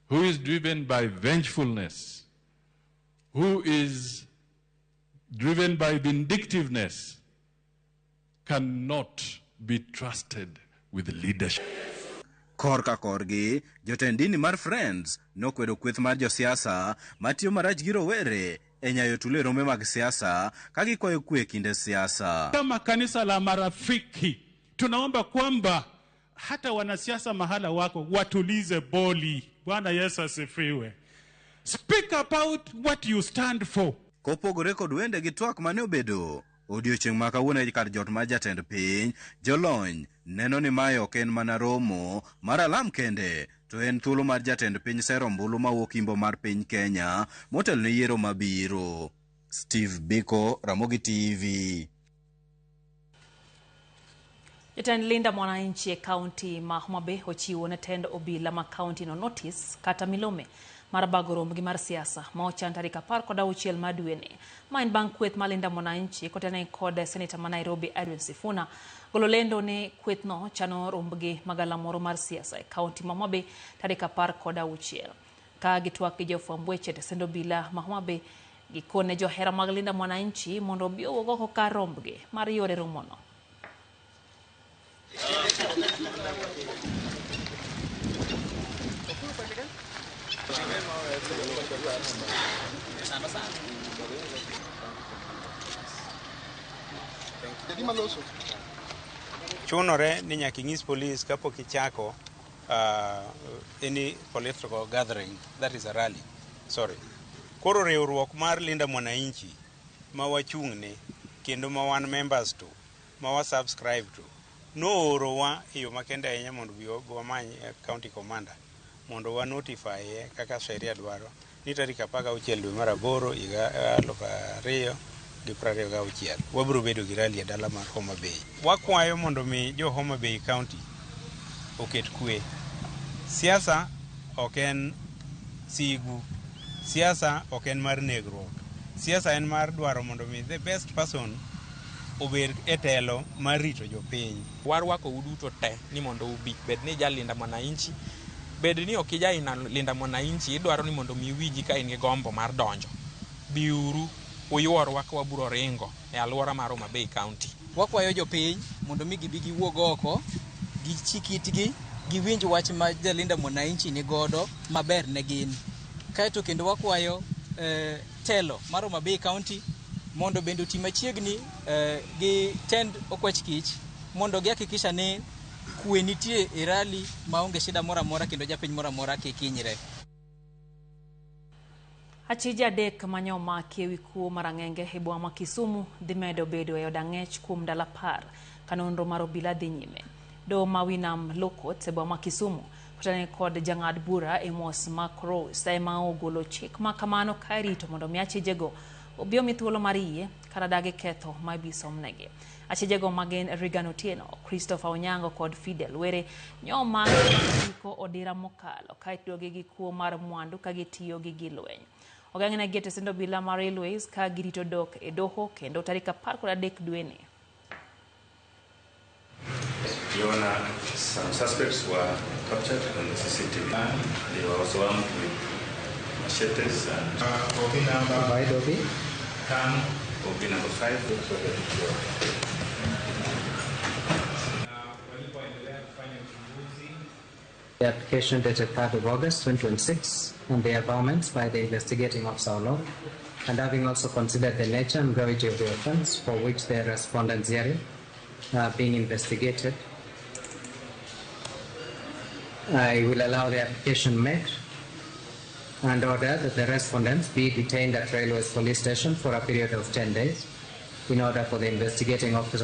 who is driven by vengefulness, who is driven by vindictiveness, cannot be trusted with leadership. Korka korgi, jotend dini mar Friends nokwedo kweth mar josiasa matiyo marach gi rowere e nyayo tulo e rombe mag siasa ka gikwayo kwe e kinde siasa. Kama kanisa la marafiki tunaomba kwamba hata wanasiasa mahala wako watulize boli. Bwana Yesu asifiwe. Speak about what you stand for. Kopogore kod wende gi twak mane obedo odiochieng' ma kawuono e kar jot mar jatend piny, jolony neno ni mae ok en mana romo mar alam kende, to en thuolo mar jatend piny sero ombulu mawuok imbo mar piny Kenya motelo ne yiero mabiro. Steve Biko, Ramogi TV. Jatend Linda Mwananchi e kaunti ma Homa Bay ochiwo ne tend obila ma kaunti no notis kata milome mar bago rombgi mar siasa ma ochan tarik 16 mar dweni. Ma en bang' kweth mar Linda Mwananchi kotenore kod seneta ma Nairobi Edwin Sifuna golo lendo ni kwethno chano rombgi magalamoro mar siasa e kaunti ma Homa Bay tarik 16. Ka gitwak gi jofwamb weche tesend obila ma Homa Bay gikone johera mag Linda Mwananchi mondo obi owuog oko kar rombgi mar yore romono. Chunore ni nyaka inyis polis kapok ichako any political gathering, that is a rally. Sorry. Koro riwruok mar Linda Mwananchi ma wachung'ne kendo ma wan members to, ma wa subscribe to, noorowa e yo makende ahinya mondo bi wamany county commander mondo wa notify kaka sheria dwaro ni tarik 16 dwe mar aboro higa 2026 wabiro bedo gi rally e dala mar Homa Bay. Wakwayo mondo mi jo Homa Bay County oket kwe. Siasa ok en sigu, siasa ok en mar negruok, siasa en mar dwaro mondo mi the best person obed e telo mar rito jopiny. Warwako uduto te ni mondo ubi, bed ni ija Linda Mwananchi, bed ni ok ija Linda Mwananchi, idwaro ni mondo mi iwinji ka in gi gombo mar donjo. Biuru, uyuorwa ka wabiro ringo e alwora mar Homa Bay County. Wakwayo jopiny mondo mi gibi giwuog oko, gichik itgi, giwinj wach ma Jalinda Mwananchi ni godo maber ne gin. Kaeto kendo wakwayo telo mar Homa Bay County mondo bende oti machiegni gi tend Okwach Kich mondo gihakikisha ni kwe nitie e rally maonge shida moro amora kendo japiny moro amora kik hinyre. Achije adek mane omaki ewi kuo mar ang'enge e boma ma Kisumu dhi medo bedo e od ang'ech kuom ndalo 10 ka nonro mar obila dhi nyime. Doho ma Winam Law Courts e boma ma Kisumu kotenore kod jang'ad bura Amos Makros ema ogolo chik ma kamano ka irito mondo mi achijego obi omi thuolo mar yie kata dagi ketho ma ibi somnegi. Achijego magin Regan Otieno, Christopher Onyango kod Fidel Were nyo omaki giko odira mokalo ka itudogi gi kuo mar mwandu ka gitiyo gi gilweny. Ogeng'negi e tesend obila mar Railways ka girito dok e doho kendo tarik 13 dweni. Your Honor, some suspects were captured on the CCTV. They were also armed with machetes and OB number OB. 10, OB number 5. The application dated 3rd of August 2026 and the averments by the investigating officer alone, and having also considered the nature and gravity of the offense for which the respondents herein are being investigated, I will allow the application made and order that the respondents be detained at Railways Police Station for a period of 10 days in order for the investigating officer